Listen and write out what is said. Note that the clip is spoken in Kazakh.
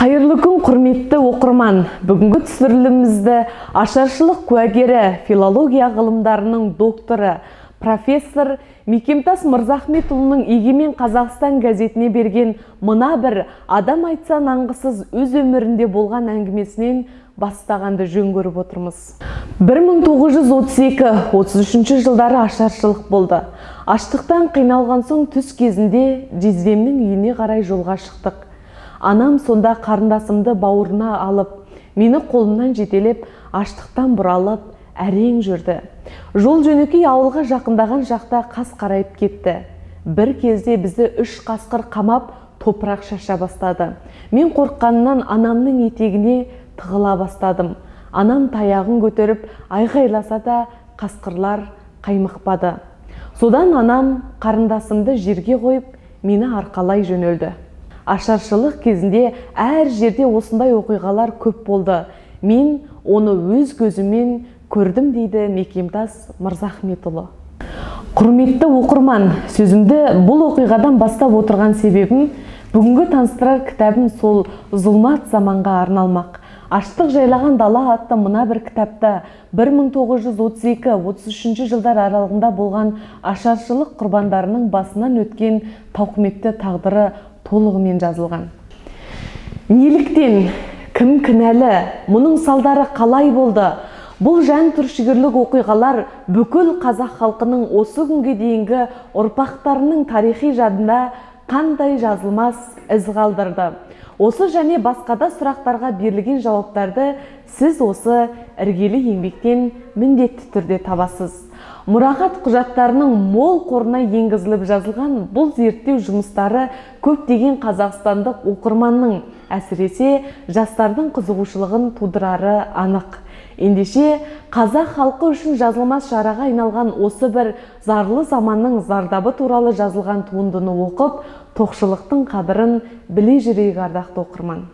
Қайырлы күн, құрметті оқырман. Бүгінгі түсірілімімізді ашаршылық куәгері, филология ғылымдарының докторы, профессор Мекемтас Мырзахметұлының Егемен Қазақстан газетіне берген мына бір адам айтса нанғысыз өз өмірінде болған әңгімесінен бастағанды жөн көріп отырмыз. 1932-33 жылдары ашаршылық болды. Аштықтан қиналған соң түс кезінде жездемнің үйіне қарай жолға шықтық. Анам сонда қарындасымды бауырына алып, мені қолымнан жетелеп, аштықтан бұралып, әрең жүрді. Жол жөнекей ауылға жақындаған жақта қас қарайып кетті. Бір кезде бізді үш қасқыр қамап, топырақ шаша бастады. Мен қорыққаннан анамның етегіне тығыла бастадым. Анам таяғын көтеріп, айғайласа да қасқырлар қаймықпады. Содан анам қарындасымды жерге қойып, мені арқалай жөнелді. Ашаршылық кезінде әр жерде осындай оқиғалар көп болды. Мен оны өз көзіммен көрдім, дейді Мекемтас Мырзахметұлы. Құрметті оқырман, сөзімді бұл оқиғадан бастап отырған себебім, бүгінгі таныстырар кітабым сол зұлмат заманға арналмақ. Аштық жайлаған дала атты мына бір кітапта 1932-33 жылдар аралығында болған ашаршылық құрбандарының басынан өткен тауқыметті тағдыры толығымен жазылған. Неліктен, кім кінәлі, мұның салдары қалай болды? Бұл жан түршігерлік оқиғалар бүкіл қазақ халқының осы күнге дейінгі ұрпақтарының тарихи жадында қандай жазылмас із қалдырды? Осы және басқада сұрақтарға берілген жауаптарды сіз осы іргелі еңбектен міндетті түрде табасыз. Мұрағат құжаттарының мол қорына енгізіліп жазылған бұл зерттеу жұмыстары көптеген қазақстандық оқырманның, әсіресе жастардың қызығушылығын тудырары анық. Ендеше, қазақ халқы үшін жазылмас жараға айналған осы бір зарлы заманның зардабы туралы жазылған туындыны оқып, тоқшылықтың қадірін біле жүрейік, ардақты оқырман.